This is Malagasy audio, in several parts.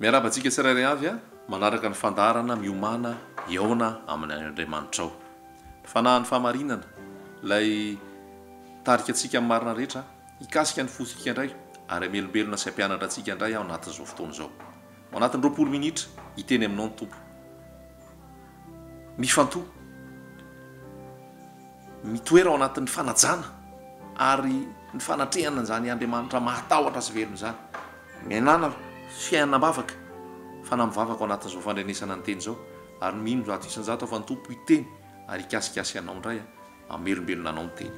Miarahaba antsika tsirairay avy manaraka ny fandaharana Miomàna hihaona amin' Andriamanitrao. Ny Fanahin'ny fahamarinana, ilay mitarika antsika amin'ny marina rehetra, hikasika ny fontsika indray ary hamelombelona sy hampianatra antsika indray ao anatin'izao fotoana izao. Ao anatin'ny 20 minitra, hiteny aminao ny Tompo. Mifantoha. Mitoera ao anatin'ny fanajana ary ny fanatrehana an'izany Andriamanitra mahatahotra sy velona izany. Miainàna fiainam-bavaka, fanahy mivavaka ao anatin'izao fandrenesana ny teny izao, ary mino 100% aho fa ny Tompo hiteny ary hikasikasy anao indray hamelombelona anao ny teny.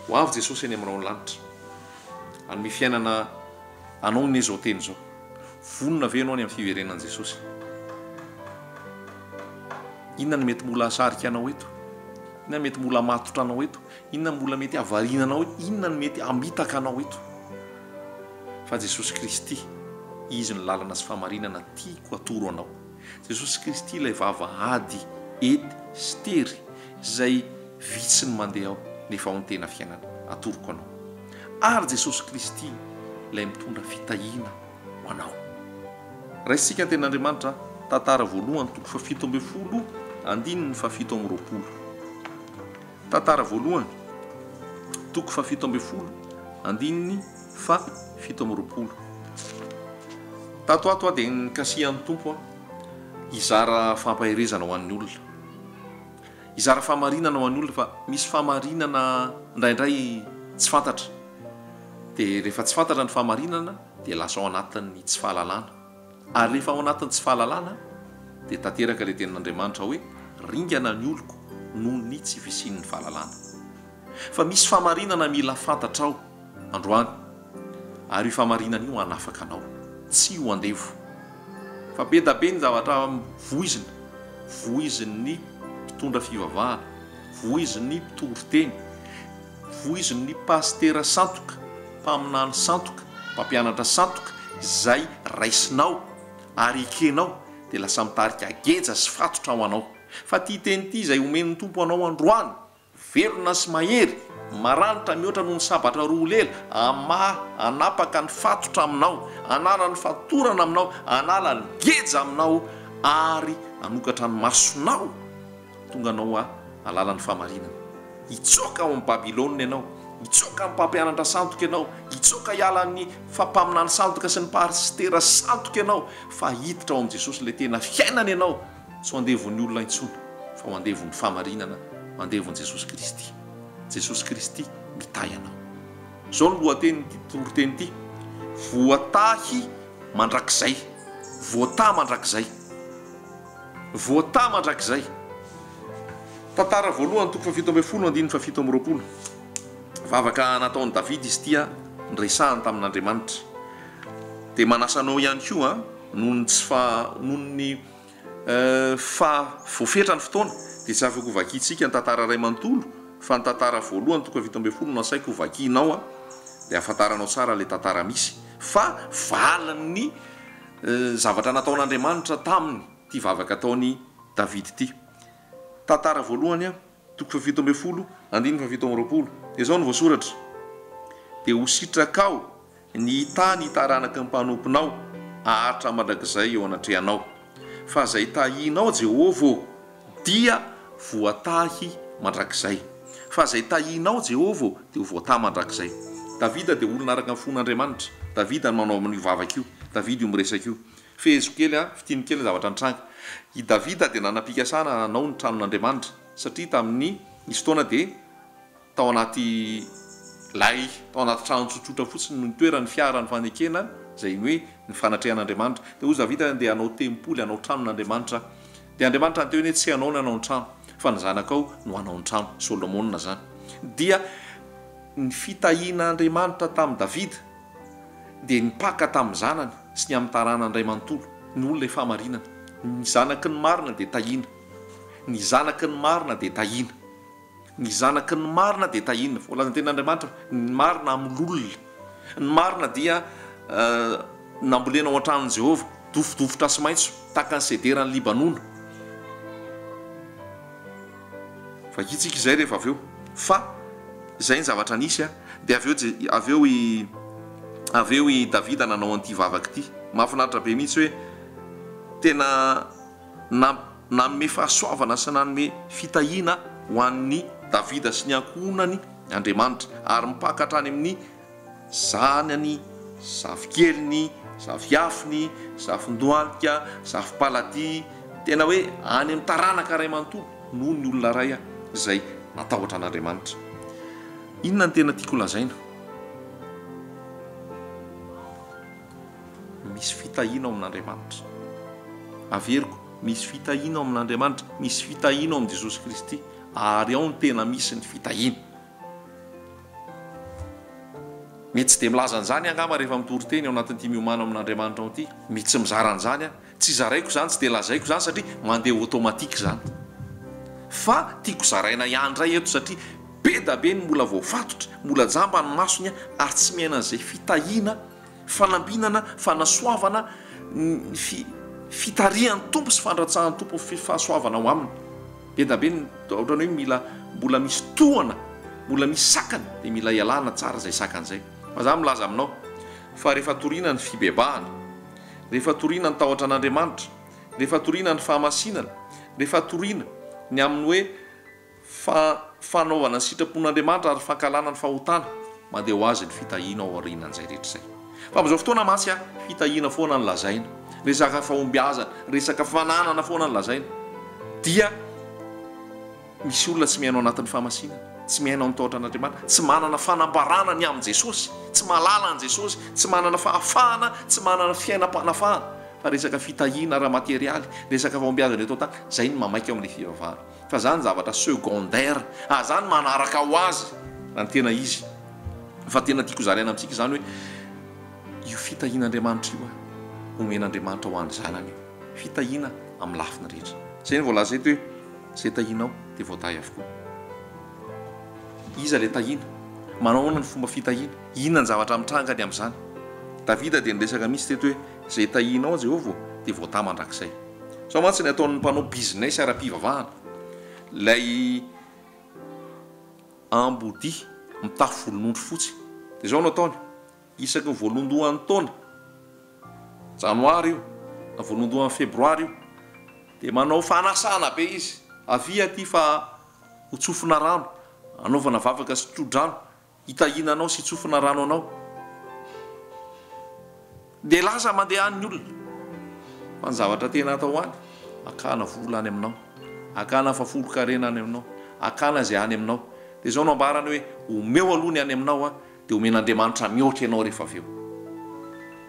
Ho avy Jesosy eny amin'ny rahon'ny lanitra. Hanome fiainana anao anie izao teny izao. Vonona ve ianao ny amin'ny fiverenan'i Jesosy? Inona no mety mbola hahasarika anao eto? Inona no mety mbola hamatotra anao eto? Inona no mbola mety hahavariana anao eto? Inona no mety hamitaka anao eto? Fa Jesosy Kristy, Izy no lalana sy fahamarinana tiako atoro anao. Jesosy Kristy ilay vavahady ety sy tery izay vitsy ny mandeha ao nefa ao ny tena fiainana. Atoroko anao. Ary Jesosy Kristy ilay mitondra fitahiana ho anao. Raisintsika ny tenin'Andriamanitra, Tantara voalohany toko faha-17 andininy faha-27. Tantara voalohany toko faha-17 andininy faha-27. Tato ato aho dia nikasihan'ny Tompo aho hizara fampaherezana ho an'ny olona. Hizara fahamarinana ho an'ny olona fa misy fahamarinana indraindray tsy fantatra. Dia rehefa tsy fantatra ny fahamarinana dia lasa ao anatin'ny tsy fahalalana. Ary rehefa ao anatin'ny tsy fahalalana dia tanteraka ilay tenin'Andriamanitra hoe ringana ny oloko noho ny tsy fisian'ny fahalalana. Fa misy fahamarinana mila fantatrao androany ary io fahamarinana io hanafaka anao tsy ho andevo. Fa be da be ny zavatra voizina, voizin'ny mpitondra fivavahana, voizin'ny mpitory teny, voizin'ny pasitera sandoka, mpaminany sandoka, mpampianatra sandoka izay raisinao ary ekenao dia lasa mitarika geja sy fatotra ho anao. Fa ity teny ity izay omen'ny Tompo anao androany, velona sy mahery, maranitra mihoatra noho ny sabatra roa lela, hamaha, hanapaka ny fatotra aminao, hanala ny fatorana aminao, hanala ny geja aminao ary hanokatra ny masonao. Tonga anao hahalala ny fahamarinana. Hitsoaka ao amin'i Babylona ianao, hitsoaka amin'ny mpampianatra sandoka ianao, hitsoaka hiala amin'ny mpaminany sandoka sy ny pasitera sandoka ianao, fa hiditra ao amin'i Jesosy ilay tena fiainana ianao, tsy ho andevon'ny olona intsony, fa ho andevon'ny fahamarinana, ho andevon'i Jesosy Kristy. Jesosy Kristy mitahy anao. Izao no lohatenin'ity toriteny ity, Voatahy mandrakizay. Voatahy mandrakizay. Voatahy mandrakizay. Tantara voalohany toko faha-17 andininy faha-27. Vavaka nataon'i Davida izy ity niresahany tamin'Andriamanitra. Dia manasa anao ihany koa noho ny tsy faha noho ny faha voafetra ny fotoana dia tsy afaka ho vakintsika ny tantara iray manontolo fa ny tantara voalohany toko faha-17 no asaiko ho vakinao dia ahafantaranao tsara ilay tantara misy fa valin'ny zavatra nataon'Andriamanitra taminy ity vavaka ataon'i Davida ity. Tantara voalohany, toko faha-17, andininy faha-27. Izao no voasoratra, Dia ho sitrakao ny hitahy ny taranaky ny mpanomponao haharitra mandrakizay eo anatrehanao. Fa izay tahinao, Jehovah ô, dia voatahy mandrakizay. Fa izay tahinao, Jehovah ô, dia ho voatahy mandrakizay. Davida dia olona araka ny fon'Andriamanitra. Davida no manao amin'io vavaka io. Davida io miresaka io. Fehezo kely an, fitino kely ny zavatra nitranga. I Davida dia nanam-pikasana hanao ny tranon'Andriamanitra, satria tamin'ny nisy fotoana dia tao anaty lay, tao anaty trano tsotsotra fotsiny no nitoeran'ny fiaran'ny fanekena, izay ny hoe ny fanatrehan'Andriamanitra. Dia hoy Davida, Andeha hanao tempoly, hanao tranon'Andriamanitra aho. Dia Andriamanitra niteny hoe, Tsy ianao no hanao ny trano, fa ny zanakao no hanao ny trano. Solomona izany. Dia ny fitahian'Andriamanitra tamin'i Davida dia nipaka tamin'ny zanany sy ny amin'ny taranany iray manontolo, ny olona ifamarinana. Ny zanaky ny marina dia tahiana. Ny zanaky ny marina dia tahiana. Ny zanaky ny marina dia tahiana. Voalazan'ny tenin'Andriamanitra, ny marina amin'olona. Ny marina dia nambolena ao an-tranon'i Jehovah, dofodofotra sy maitso, tahaka ny sederan'i Libanona. Vakintsika izay rehefa avy eo. Fa izay ny zavatra nisy. Dia avy eo, avy eo i, avy eo i Davida nanao an'ity vavaka ity. Mahafinaritra be mihitsy hoe tena nanome fahasoavana sy nanome fitahiana ho an'i Davida sy ny ankohonany Andriamanitra, ary mipaka hatrany amin'ny zanany, zafikeliny, zafiafiny, zafindohalika, zafimpaladia, tena hoe any amin'ny taranaka iray manontolo noho ny olona iray izay natahotra an'Andriamanitra. Inona no tena tiako holazaina? Misy fitahiana ao amin'Andriamanitra. Averiko, misy fitahiana ao amin'Andriamanitra, misy fitahiana ao amin'i Jesosy Kristy, ary ao no tena misy ny fitahiana. Mety tsy dia milaza an'izany aho angamba rehefa mitory teny ao anatin'ity miomana ao amin'Andriamanitra ao ity. Mety tsy mizara an'izany aho. Tsy zaraiko izany, tsy dia lazaiko izany satria mandeha automatique izany. Fa tiako zaraina ihany indray eto satria be da be ny mbola voafatotra, mbola jamba ny masony ary tsy miaina an'izay fitahiana, fanambinana, fanasoavana, ny fi, fitarihan'ny Tompo sy fandratsahan'ny Tompo ny fahasoavana ao aminy. Be da be ny ohatran'ny hoe mila mbola misy tohana, mbola misy sakana dia mila ialana tsara izay sakana izay. Fa za milaza aminao fa rehefa toriana ny fibebahana, rehefa toriana ny tahotra an'Andriamanitra, rehefa toriana ny fahamasinana, rehefa toriana ny amin'ny hoe fa fanaovana ny sitrapon'Andriamanitra ary fankahalana ny fahotana, mandeha ho azy ny fitahiana ao aorianan'izay rehetra izay. Fa amin'izao fotoana mantsy a, fitahiana foana no lazaina, resaka fahombiazana, resaka fananana foana no lazaina, dia misy olona tsy miaina ao anatin'ny fahamasinana, tsy miaina ao amin'ny tahotra an'Andriamanitra, tsy manana fanambarana ny amin'i Jesosy, tsy mahalala an'i Jesosy, tsy manana fahafahana, tsy manana fiainam-panafahana, fa resaka fitahiana ara-materialy, resaka fahombiazana eto an-tany, izay no mamaika ao amin'ilay fivavahana. Fa zany zavatra secondaire, ah zany manaraka ho azy raha ny tena izy. Fa tena tiako zaraina amintsika izany hoe io fitahian'Andriamanitra io ah, omen'Andriamanitra ho an'ny zanany io. Fitahiana amin'ny lafiny rehetra. Zay no voalaza eto hoe izay tahianao dia voatahy avokoa. Iza ilay tahiana? Manao ahoana ny fomba fitahiana? Inona ny zavatra mitranga ny amin'izany? Davida dia niresaka mihitsy teto hoe izay tahianao Jehovah ô dia voatahy mandrakizay. Izao mantsy ny ataon'ny mpanao business ara-pivavahana, ilay ambodia mitafy volon'ondry fotsy. Dia izao no ataony, isaky ny voalohandohan'ny taona, janoary io, na voalohandohan'ny febroary io, dia manao fanasana be izy, avia aty fa ho tsofina rano, anaovana vavaka sy tso-drano, Hitahiana anao sy hitsofina rano anao. Dia lasa mandeha any ny olona. Fa ny zavatra tena atao any, hakana vola any aminao, hakana fahafolon-karena any aminao, hakana izay any aminao. Dia izao no ambarany hoe, omeo aloha ny any aminao dia omen'Andriamanitra mihoatra ianao rehefa avy eo.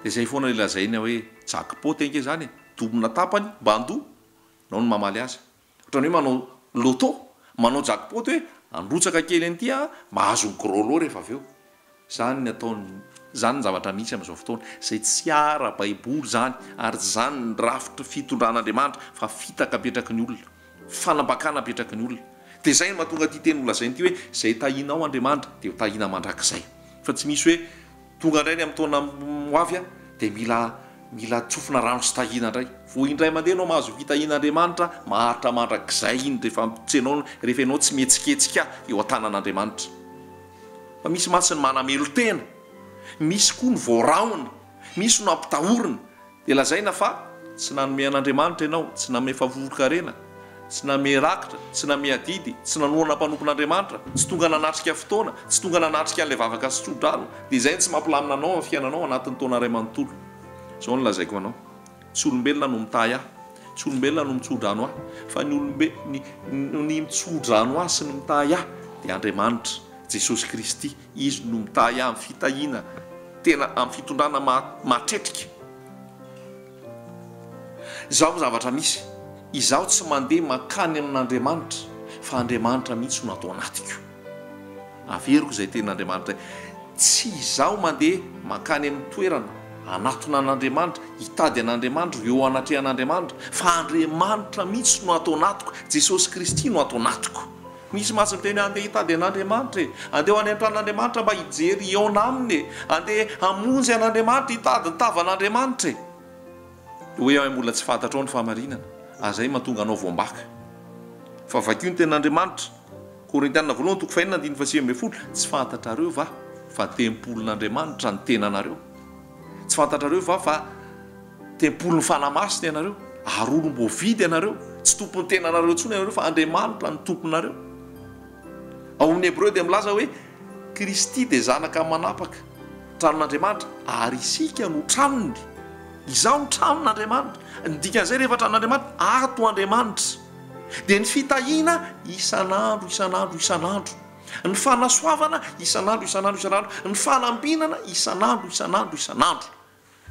Dia izay foana ilay lazaina hoe jackpot ange izany e, domina tapany mba handoa, ianao no mamaly azy. Ohatran'ny hoe manao loto, manao jackpot hoe handrotsaka kely an'ity aho, mahazo ny gros lot rehefa avy eo. Izany ny ataon'ny, izany ny zavatra misy amin'izao fotoana, izay tsy ara-baiboly izany, ary tsy izany ny rafitra fitondran'Andriamanitra fa fitaka apetraky ny olona, fanambakana apetraky ny olona. Dia izay no mahatonga ity teny nolazainy ity hoe izay tahianao Andriamanitra dia ho tahiana mandrakizay. Fa tsy misy hoe Tonga indray ny amin'ny taona ho avy dia mila mila tsofina rano sy tahiana indray. Vao indray mandeha ianao mahazo fitahian'Andriamanitra, maharitra mandrakizay iny rehefa tsy ianao rehefa ianao tsy mihetsiketsika eo an-tanan'Andriamanitra. Fa misy mantsy ny manamelo-tena, misy koa ny voarahona, misy no ampitahorina. Dia lazaina fa tsy nanome an'Andriamanitra ianao, tsy nanome fahafolon-karena, tsy nanome rakitra, tsy nanome adidy, tsy nanohana mpanompon'Andriamanitra, tsy tonga nanatrika fotoana, tsy tonga nanatrika an'ilay vavaka sy tso-drano, dia izay no tsy mampilamina anao amin'ny fiainanao anatin'ny taona iray manontolo. Izao no lazaiko anao, tsy olombelona no mitahy ahy, tsy olombelona no mitso-drano ahy, fa ny olombe, ny, ny mitso-drano ahy sy ny mitahy ahy dia Andriamanitra, Jesosy Kristy. Izy no mitahy ahy amin'ny fitahiana tena amin'ny fitondrana mahatretrika. Izao ny zavatra misy, izaho tsy mandeha mankany amin'Andriamanitra fa Andriamanitra mihitsy no ato anatiko. Averiko izay tenin'Andriamanitra izay. Tsy izaho mandeha mankany amin'ny toerana hanatona an'Andriamanitra, hitady an'Andriamanitra, ho eo anatrehan'Andriamanitra, fa Andriamanitra mihitsy no ato anatiko, Jesosy Kristy no ato anatiko. Misy mantsy miteny hoe andeha hitady an'Andriamanitra e! Andeha ho any an-tranon'Andriamanitra mba hijery hihaona aminy e! Andeha hamonjy an'Andriamanitra, hitady ny tavan'Andriamanitra e! Hoe aho mbola tsy fantatrao ny fahamarinana, ary izay mahatonga anao voambaka. Fa vakio ny tenin'Andriamanitra, Korintiana voalohany toko fahenina andininy faha-19, Tsy fantatrareo va fa tempolin'Andriamanitra ny tenanareo? Tsy fantatrareo va fa. Tempolin'ny Fanahy Masina ianareo, ary olom-boavidy ianareo, tsy tompon'ny tenanareo intsony ianareo fa Andriamanitra no tomponareo. Ao amin'ny Hebreo dia milaza hoe Kristy dia zanaka manapaka tranon'Andriamanitra ary isika no tranony. Izaho no tranon'Andriamanitra. Ny dikan'izay rehefa tranon'Andriamanitra, ato Andriamanitra. Dia ny fitahiana isan'andro, isan'andro, isan'andro. Ny fanasoavana isan'andro, isan'andro, isan'andro. Ny fanambinana isan'andro, isan'andro, isan'andro.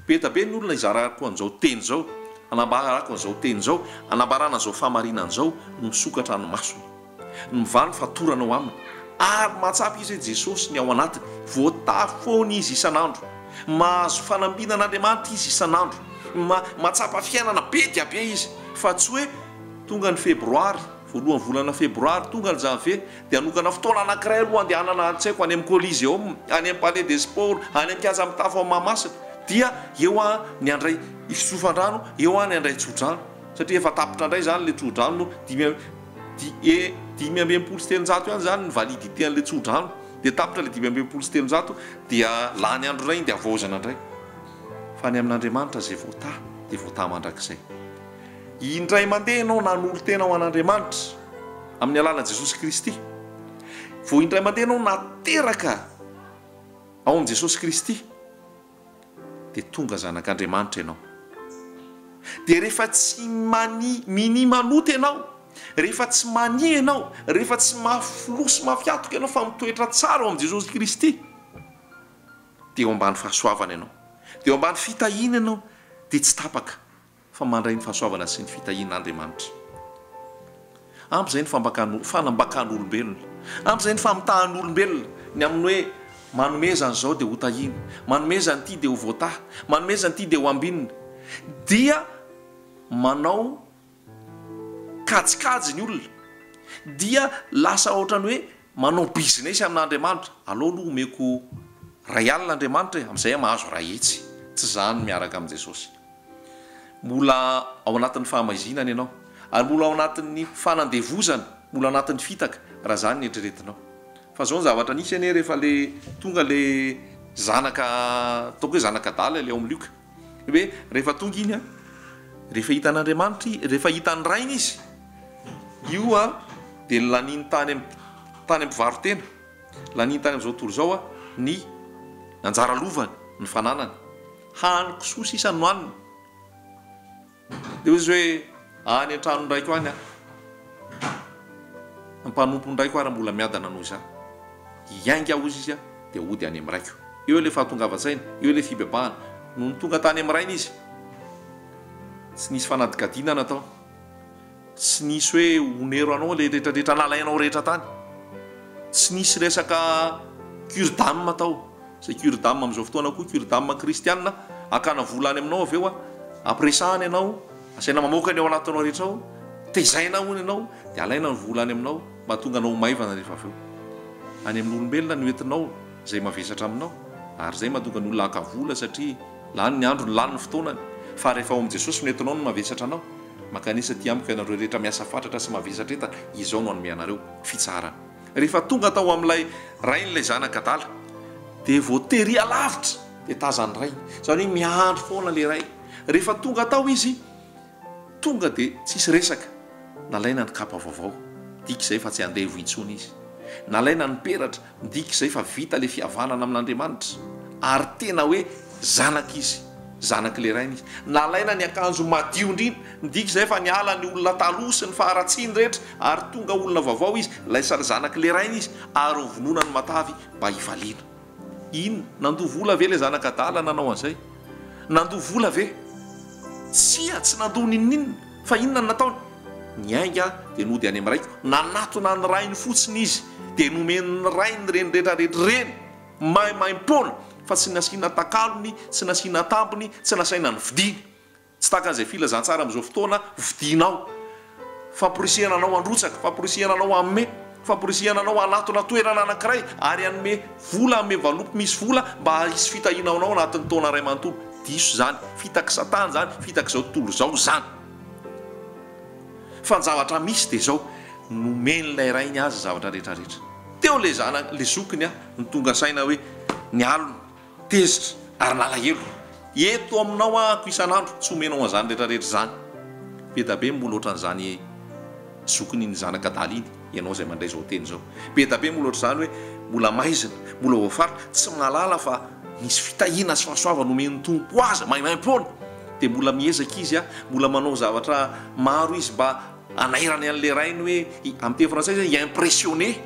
Be da be ny olona izarako an'izao teny izao, anambarako an'izao teny izao, anambarana an'izao fahamarinana izao, no misokatra ny masony, ny mivaha ny fatorana ao aminy, ary mahatsapa izy hoe Jesosy ny ao anatiny, voatahy foana izy isan'andro, mahazo fanambinan'Andriamanitra izy isan'andro, ma, mahatsapa fiainana be dia be izy, fa tsy hoe tonga ny febroary, voalohan'ny volana febroary, tonga ny janvier, Dia hanokana fotoana anankiray aloha handehanana tsy haiko any amin'ny Coliseum, any amin'ny Palais des Sports, any amin'ny kianja mitafo ao Mahamasina. Dia eo aho ny handray fitsofan-drano, eo aho ny handray tso-drano. Satria efa tapitra indray izany ilay tso-drano, dimy di e 365 ihany izany ny validité an'ilay tso-drano. Dia tapitra ilay 365 dia lany andro indray iny dia havaozana indray. Fa ny amin'Andriamanitra izay voatahy dia voatahy mandrakizay. Indray mandeha ianao nanolo-tena ho an'Andriamanitra amin'ny alalan'i Jesosy Kristy. Vao indray mandeha ianao nateraka ao amin'i Jesosy Kristy, dia tonga zanak'Andriamanitra ianao. Dia rehefa tsy mania, minia manota ianao, rehefa tsy mania ianao, rehefa tsy mafy loha sy mafy hatoka ianao fa mitoetra tsara ao amin'i Jesosy Kristy, dia eo ambany fahasoavana ianao, dia eo ambany fitahiana ianao, dia tsy tapaka. fa mandray ny fahasoavana sy ny fitahian'Andriamanitra. Ampy izay ny fanambakan'olombelona. Ampy izay ny famitahan'olombelona ny amin'ny hoe manomeza an'izao dia ho tahiana, manomeza an'ity dia ho voatahy, manomeza an'ity dia ho ambinina. Dia manao kajikajy ny olona. Dia lasa ohatran'ny hoe manao business amin'Andriamanitra. Aleo aloha omeko ray alina Andriamanitra e, amin'izay aho mahazo ray hetsy. Tsy izany miaraka amin'i Jesosy. Mbola ao anatin'ny fahamaizinana ianao, ary mbola ao anatin'ny fanandevozana, mbola anatin'ny fitaka, raha izany ny eritreretinao. Fa izao ny zavatra nisy anie rehefa le tonga le zanaka, ataoko hoe zanaka adala ilay ao amin'ny Lioka, hoe rehefa tonga iny an, rehefa hitan'Andriamanitra i, rehefa hitan'ny rainy izy, io an dia laniany tany am, tany am-pivarotena, laniany tany amin'izao tontolo izao an, ny anjara lovany, ny fananany. Hany kisoa sisa no haniny. Dia hoy izy hoe, Any an-tranon-draiko any aho. Ny mpanompon-draiko ary mbola miadana noho izaho. Hiainga aho, hoy izy, dia hody any amin'ny raiko. Eo ilay fahatongavan-tsaina, eo ilay fibebahana. Nony tonga tany amin'ny rainy izy, tsy nisy fanadikadinana natao. Tsy nisy hoe onero anao ilay retraretra nalainao rehetra tany. Tsy nisy resaka cure d'âme tao. Izay cure d'âme amin'izao fotoana koa cure d'âme kristiana, hakana vola any aminao avy eo, ampiresahana ianao, asaina mamoaka ny ao anatinao rehetra ao, tezaina hono ianao, dia alaina ny vola any aminao mba hahatonga anao ho maivana rehefa avy eo. Any amin'olombelona no entinao izay mavesatra aminao, ary izay mahatonga ny olona haka vola satria lany ny androny, lany ny fotoanany. Fa rehefa ao amin'i Jesosy no entinao ny mavesatra anao, Mankanesa aty amiko ianareo rehetra miasa fatratra sy mavesatra entana, izao no hanome anareo fitsaharana. Rehefa tonga tao amin'ilay rain'ilay zanaka adala, dia voatery hialavitra, dia tazan'ny rainy. Izany hoe miandry foana ilay ray. Rehefa tonga tao izy, tonga dia tsisy resaka, nalaina ny kapa vaovao, midika izay fa tsy andevo intsony izy. Nalaina ny peratra, Midika izay fa vita ilay fihavanana amin'Andriamanitra, ary tena hoe zanaka izy, zanak'ilay Rainy izy. Nalaina ny akanjo madio indrindra, midika izay fa niala ny olona taloha sy ny faharatsiany rehetra, ary tonga olona vaovao izy, ilay zanak'ilay Rainy izy, ary hovonoina ny matavy mba hifaliana. Inona? Nandoa vola ve ilay zanaka adala nanao an'izay? Nandoa vola ve? Tsia, tsy nandoa n'inon'inona. Fa inona no nataony? Niainga dia nody any amin'ny raiko. Nanatona ny rainy fotsiny izy, dia nomen'ny rainy ireny rehetra rehetra ireny, maimaimpoana, fa tsy nasiana takalony, tsy nasiana tambiny, tsy nasaina novidiany. Tsy tahaka an'izay filazantsara amin'izao fotoana, vidianao. Famporisihana anao handrotsaka, famporisihana anao hanome, famporisihana anao hanatona toerana anankiray ary hanome vola, hanome valopy misy vola mba hisy fitahiana ho anao anatin'ny taona iray manontolo. Diso izany. Fitak'i Satana izany, fitak'izao tontolo izao izany. Fa ny zavatra misy dia izao, nomen'ilay rainy azy ny zavatra rehetra rehetra. Teo ilay zanany, ilay zokiny no tonga saina hoe nialona, tezitra ary nalahelo. Eto aminao ahako isan'andro, tsy omenao an'izany rehetra rehetra izany. Be da be mbola ohatran'izany zokin'iny zanak'adala iny, ianao izay mandray izao teny izao. Be da be mbola ohatr'izany hoe mbola maizina, mbola voafaritra, tsy mahalala fa nisy fitahiana sy fahasoavana omen'ny Tompo azy maimaimpoana. Dia mbola miezaka izy, mbola manao zavatra maro izy mba hanairany an'ilay rainy hoe, amin'ny teny frantsay izany hi-impressionner,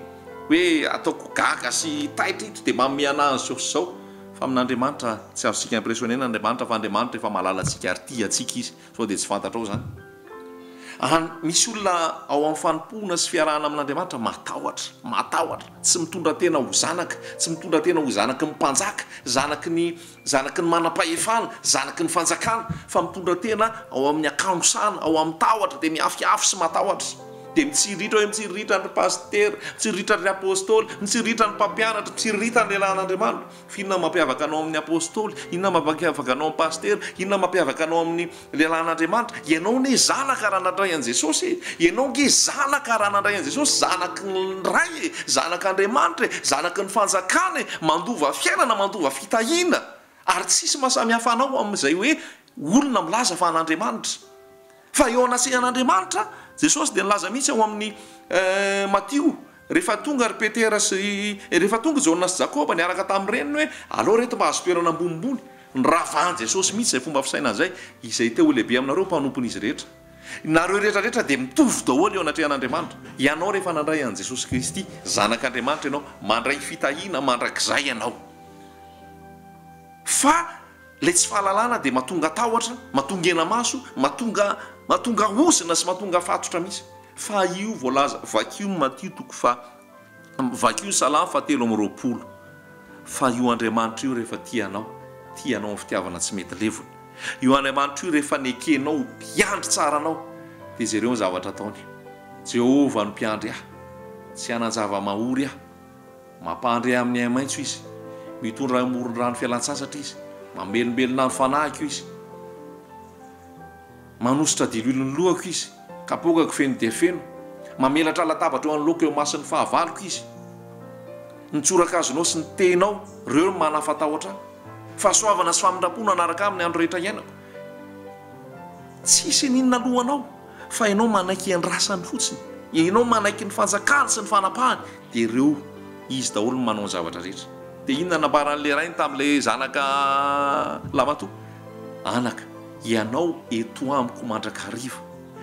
hoe ataoko gaga sy taitra ito dia manome anah an'izao sy izao. Fa amin'Andriamanitra, tsy azontsika impressionner-na Andriamanitra fa Andriamanitra efa mahalala antsika ary tia antsika Izy. Sao dia tsy fantatrao izany? An, misy olona ao amin'ny fanompoana sy fiarahana amin'Andriamanitra matahotra, matahotra, tsy mitondra tena ho zanaka, tsy mitondra tena ho zanaky ny mpanjaka, zanaky ny, zanaky ny manam-pahefana, zanaky ny fanjakana, fa mitondra tena ao amin'ny hakamosana, ao amin'ny tahotra, dia miafiafy sy matahotra. Dia mitsiriritra hoe mitsiriritra ny pasitera, mitsiriritra ny apostoly, mitsiriritra ny mpampianatra, mitsiririta ny lehilahin'Andriamanitra. F'inona no mampiavaka anao amin'ny apostoly? Inona no mampiavaka anao amin'ny pasitera? Inona no mampiavaka anao amin'ny lehilahin'Andriamanitra? Ianao anie zanaka raha nandray an'i Jesosy e! Ianao ange zanaka raha nandray an'i Jesosy, zanaky ny Ray e! Zanak'Andriamanitra e! Zanaky ny fanjakana e! Mandova fiainana, mandova fitahiana! Ary tsisy mahasamihafa anao amin'izay hoe olona milaza fa an'Andriamanitra. Fa eo anatrehan'Andriamanitra, Jesosy dia nilaza mihitsy ao amin'ny Matio, rehefa tonga ry Petera sy, rehefa tonga i Jaona sy Jakoba niaraka tamin'ny reniny hoe, alao reto mba hahazo toerana ambonimbony. Noravahan'i Jesosy mihitsy izay fomba fisainana izay, izay te ho lehibe aminareo mpanompon'izy rehetra. Nareo rehetra rehetra dia mitovy daholo eo anatrehan'Andriamanitra. Ianao rehefa nandray an'i Jesosy Kristy, Zanak'Andriamanitra ianao, mandray fitahiana mandrakizay ianao. Fa Ilay tsy fahalalana dia mahatonga tahotra, mahatonga hena-maso, mahatonga mahatonga ozona sy mahatonga fatotra mihitsy. Fa io voalaza, vakio ny Matio toko faha, vakio ny Salamo faha 23. Fa io Andriamanitra io rehefa tia anao, tia anao amin'ny fitiavana tsy mety levona. Io Andriamanitra io rehefa nekenao ho mpiandry tsara anao, dia jereo ny zavatra ataony. Jehovah no mpiandry ahy, tsy hanan-java-mahory aho. Mampandre amin'ny ahi-maitso Izy. Mitondra ahy amoron-drano fialan-tsasatra Izy. Mamelombelona ny fanahiko Izy. Manosotra diloilo ny lohako Izy. Kapoakako feno dia feno. Mamelatra latabatra eo anoloako eo imason'ny fahavaloko Izy. Ny tsorakazonao sy ny tehinao, ireo no manafa-tahotra ahy. Fahasoavana sy famindram-po no hanaraka ahy amin'ny andro rehetra iainako. Tsisy n'inona alohanao fa ianao manaiky hiandrasany fotsiny, ianao manaiky ny fanjakany sy ny fanapahany dia ireo izy daholo no manao ny zavatra rehetra. Dia inona nambaran'ilay rainy tamin'ilay zanaka lamatoa? Anaka, ianao eto amiko mandrakariva,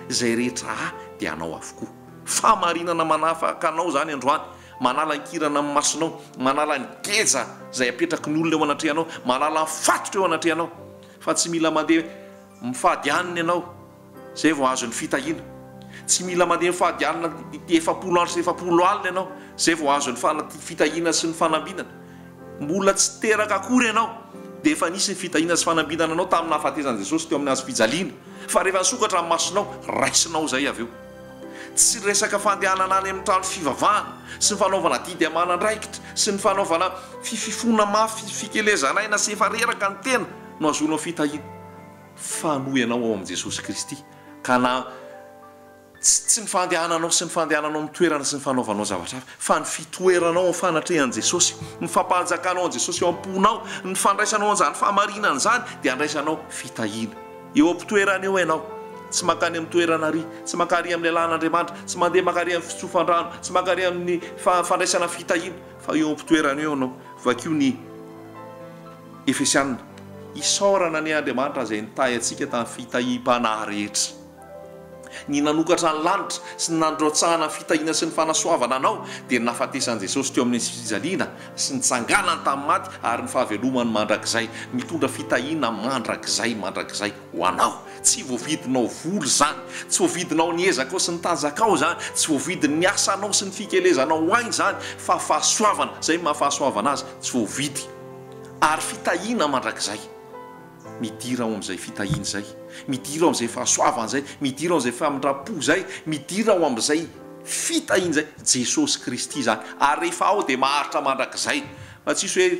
izay rehetra ahy dia anao avokoa. Fahamarinana manafaka anao izany androany, manala ny kirana amin'ny masonao, manala ny geja izay apetraky ny olona eo anatrehanao, manala ny fatotra eo anatrehanao, fa tsy mila mandeha Mifady hanina ianao, izay vao azo ny fitahiana. Tsy mila mandeha mifady hanina 40 andro sy 40 alina ianao, izay vao azo ny fitahiana sy ny fanambinana. Mbola tsy teraka akory ianao, dia efa nisy ny fitahiana sy fanambinana anao tamin'ny nahafatesan'i Jesosy teo amin'ny hazo fijaliana. Fa rehefa nisokatra ny masonao, raisinao izay avy eo. Tsy resaka fandehanana any amin'ny trano fivavahana sy ny fanaovana adidy aman'andraikitra sy ny fanaovana fififoana mafy fikelezan'aina sy efa reraka ny tena no ahazoanao fitahiana fa noho ianao ao amin'i Jesosy Kristy ka na tsy tsy ny fandehananao sy ny fandehananao amin'ny toerana sy ny fanaovanao zavatra hafa fa ny fitoeranao amin'ny fanatrehan'i Jesosy, ny fampanjakanao an'i Jesosy ao am-ponao, ny fandraisanao an'izany fahamarinana izany dia andraisanao fitahiana. Eo am-pitoerana eo ianao, tsy mankany amin'ny toerana ary, tsy mankary amin'ny alan'Andriamanitra, tsy mandeha mankary amin'ny fitsofan-drano, tsy mankary amin'ny fandraisana fitahiana fa eo am-pitoerana eo ianao. Vakio ny. Efesiana, Isaorana anie Andriamanitra izay nitahy antsika tamin'ny fitahiam-panahy rehetra. Ny nanokatra ny lanitra sy ny nandrotsahana ny fitahiana sy ny fanasoavana anao dia ny nahafatesan'i Jesosy teo amin'ny fijaliana sy nitsanganany tamin'ny maty ary ny fahavelomany mandrakizay. Mitondra fitahiana mandrakizay mandrakizay ho anao. Tsy voavidinao vola izany, tsy voavidinao ny ezakao sy ny tanjakao izany, tsy voavidin'ny asanao sy ny fikelezanao aina izany fa fahasoavana, izay no maha fahasoavana azy, tsy voavidy. Ary fitahiana mandrakizay. Midira ao amin'izay fitahiana izay, midira ao amin'izay fahasoavana izay, midira ao amin'izay famindram-po izay, midira ao amin'izay fitahiana izay, Jesosy Kristy izany. Ary rehefa ao dia maharitra mandrakizay. Fa tsisy hoe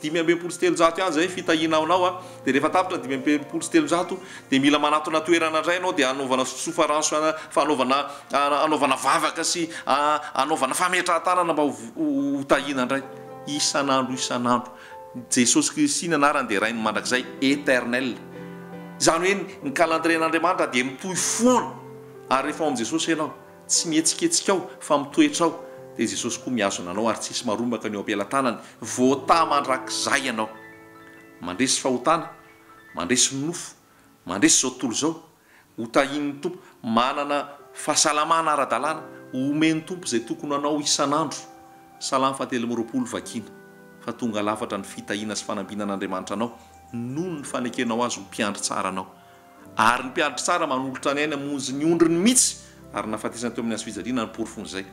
dimy amby 365 ihany izay fitahiana anao a, dia rehefa tapitra ny 365 dia mila manatona toerana indray ianao dia hanaovana sofaranso fanaovana hanaovana vavaka sy hanaovana fametrahan-tanana mba ho tahiana indray. Isan'andro isan'andro. Jesosy Kristy ny anarany dia Rain'ny mandrakizay, Eternel. Izany hoe ny calendrier-n'Andriamanitra dia mitohy foana. Ary rehefa ao amin'i Jesosy ianao, tsy mihetsiketsika ao fa mitoetra ao, dia Jesosy koa mihazona anao ary tsisy marombaka ny eo am-pelatanany. Voatahy mandrakizay ianao. Mandresy fahotana, mandresy ny nofo, mandresy izao tontolo izao, Ho tahian'ny Tompo, manana fahasalamana ara-dalàna, omen'ny Tompo izay tokony ho anao isan'andro. Salamo fahatelo amby 20 vakiana fa tonga lafatra ny fitahiana sy fanambinan'Andriamanitra anao noho ny fanekenao Azy ho mpiandry tsara anao. Ary ny mpiandry tsara manolotra ny ainy hamonjy ny ondriny mihitsy ary nahafatesany teo amin'ny hazofijaliana ny porofon'izay.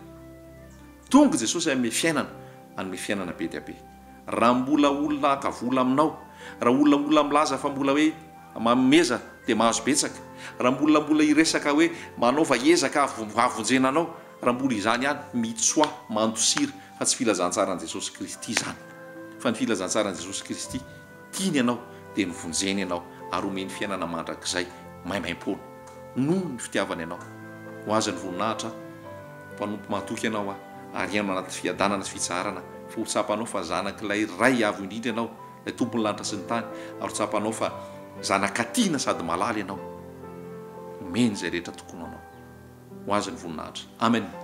Tonga Jesosy hanome fiainana, hanome fiainana be dia be. Raha mbola olona haka vola aminao, raha olona mbola milaza fa mbola hoe Manomeza dia mahazo betsaka. Raha mbola mbola hiresaka hoe manaova ezaka hahavonjena anao, raha mbola izany ihany, mitsoaha, mandosira, fa tsy filazantsaran'i Jesosy Kristy izany. Fa ny filazantsaran'i Jesosy Kristy, tiany ianao, dia novonjeny ianao, ary omeny fiainana mandrakizay maimaimpoana, noho ny fitiavany anao. Ho Azy ny voninahitra, mpanompo mahatoky ianao aho, ary hiaino anaty fiadanana sy fitsaharana, fa ho tsapanao fa zanak'ilay Ray Avo Indrindra ianao, Ilay Tompon'ny lanitra sy ny tany, ary ho tsapanao fa zanaka tiana sady malala ianao. Omeny izay rehetra tokony ho anao. Ho Azy ny voninahitra. Amen.